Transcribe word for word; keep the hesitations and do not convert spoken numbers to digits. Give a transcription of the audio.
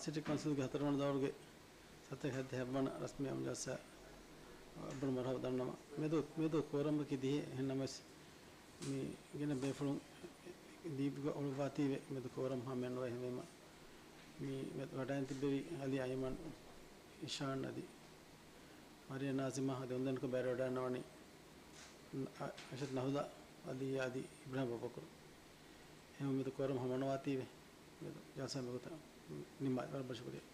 ސިޓީ ކައުންސިލްގެ ހަތަރުވަނަ ދައުރުގެ ސަތޭކަ ހަތްދިހަ ހަތްވަނަ ރަސްމީ އާންމު ޖަލްސާ އަށް ބޮޑަށް މަރުހަބާ ދަންނަވަން. މެދު، މެދު ކޯރަމަކީ ދިހަ. އެހެން ނަމަވެސް، މި ގިނަ ބޭފުޅުން ދީބުގަ އުޅުއްވާތީވެ، މެދު ކޯރަމް ހަމައެއް ނުވޭ. ހެންވީމަ، މި މެދު ވަޑައިން ތިއްބެވި އަލީ އައިމަން، އިޝާން އަދި މަރިޔަ ނާޒިމާ އަދި އޮންދެންކޮށް ބައިވެރިވަޑައިގަންނަވަނީ އަ-، އަށަތު ނަހުދާ އަލީ އަދި އިބްރާހިމް ބައްބަކުރު. އެހެންވެ، މެދު ކޯރަމް ހަމަނުވާތީވެ، މެދު ޖަލްސާ މިގޮތަށް ނިންމާލި. ވަރަށް ބޮޑަށް ޝުކުރިއްޔާ.